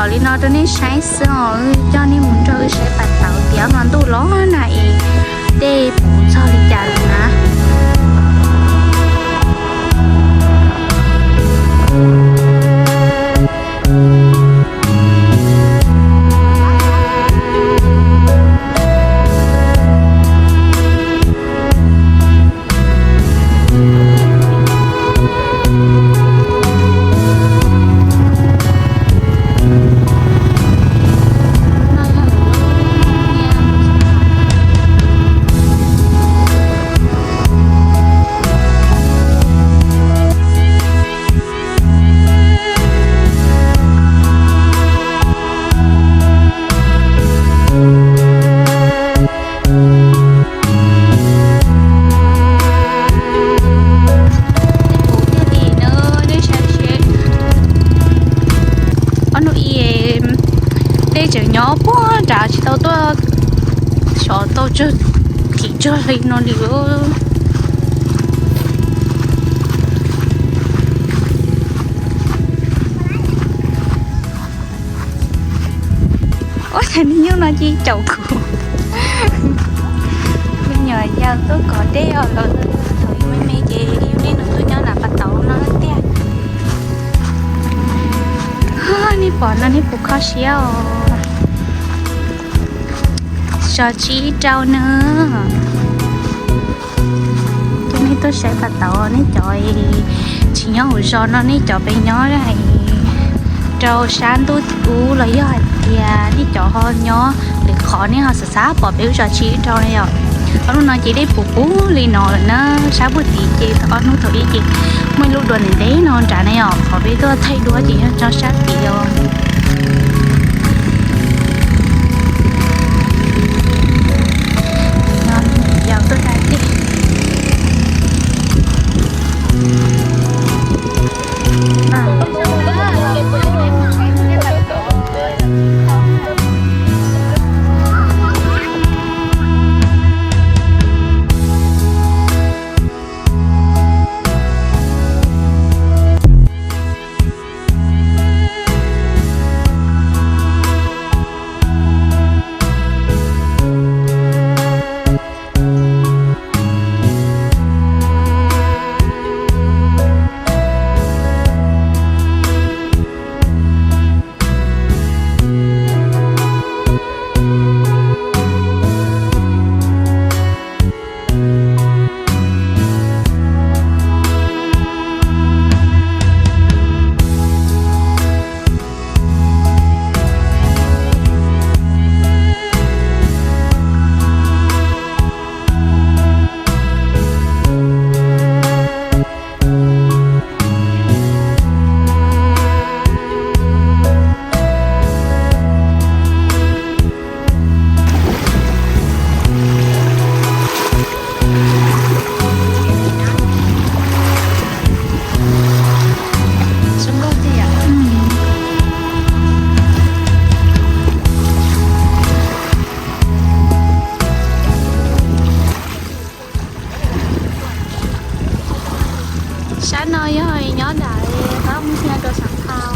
Li no rau nej saib xwb os, coj nej mus nrog wb saib pas tauv tias mas ntuj los nag es dej puv txog li cas lawm na. Dej puv tiag li na, nej saib seb. Ob hnub ib dej tseem nyob puag nrad tsis tau tuaj xyov tau tsawg tim tsawg hli no li. Ua cas niag nyuj no cia caum kuv. Me nyuam yaus tuaj kov dej os lawm. Thaum yus me me ces yus niaj hnub tuaj nyob nram pas tauv no tiag. Nej pom no nej puas kho siab os. Zos Tsib Rau na. Coj nej tuaj saib pas tauv, nej cov tsis nyob hauv zos no nej cov pem nyob rau sab ntuj ub los yog hais tias nej cov ho nyob lwm qhov nej ho xav xav pom peb lub zos Tsib Rau na yom. Ob hnub no ces dej puv puv li no lawm na, sab puag tid ces ob hnub thaum ub ces muaj ib lub dua ntev ntev no nrad na yom, qhov peb tuaj thaij duab ces yog tso sab tid os. Yog tuaj da dej. Sab no yog nyob nram qab Mus Xiab rau Xeev Khau.